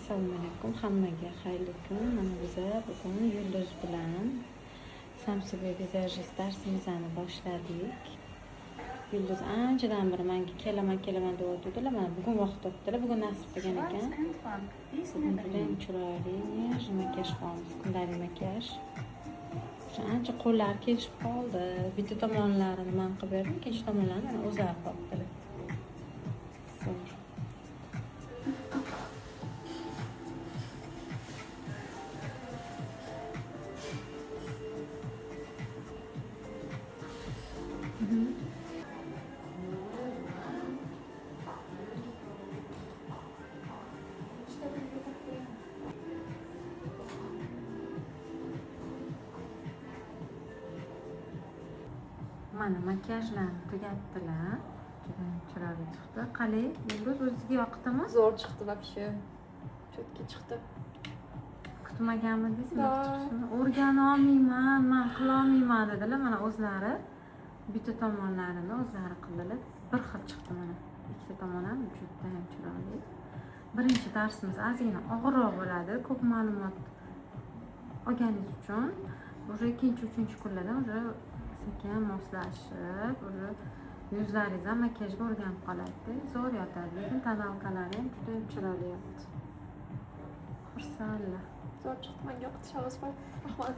Assalomu alaykum hammaga, xayrli kun. Mana biza bugun Yulduz bilan "Сам себе визажист" darsimizni boshladik. Yulduz anchadan beri menga kelaman, kelaman deyotgandilar. Mana bugun vaqt topdilar, bugun nasib qilgan ekan. Bugun judayam chiroyli, нежный makiyaj qilamiz, kundalik makiyaj. O'sha ancha qo'llari kelishib qoldi. Bitta tomonlarini man qilib berdim, ikkinchi tomonlarini mana o'zlari qilibdilar. Zo'r. Mana makiyajlarni tugatdilar. Juda chiroyli chiqdi. Qalay, Yulduz, o'zizga yoqdimi? Zo'r chiqdi вообще. Четкий chiqdi. Kutmaganmidingiz Да. bunaqa chiqishini? O'rgana olmayman, man qilolmayman dedilar. Mana o'zlari bitta tomonlarini o'zlari qildilar. Bir xil chiqdi mana. Ikkita tomon ham juda ham chiroyli. Birinchi darsimiz ozgina og'irroq bo'ladi, ko'p ma'lumot olganingiz uchun. Уже ikkinchi, uchinchi kunlardan уже sekin moslashib, уже yuzlaringiz ham makiyajga o'rganib qoladi. Zo'r yotadi, lekin тоналка lari ham juda ham chiroyli yotdi. Xursandlar. Zo'r chiqdi, menga yoqdi, Shahzoda. Rahmat.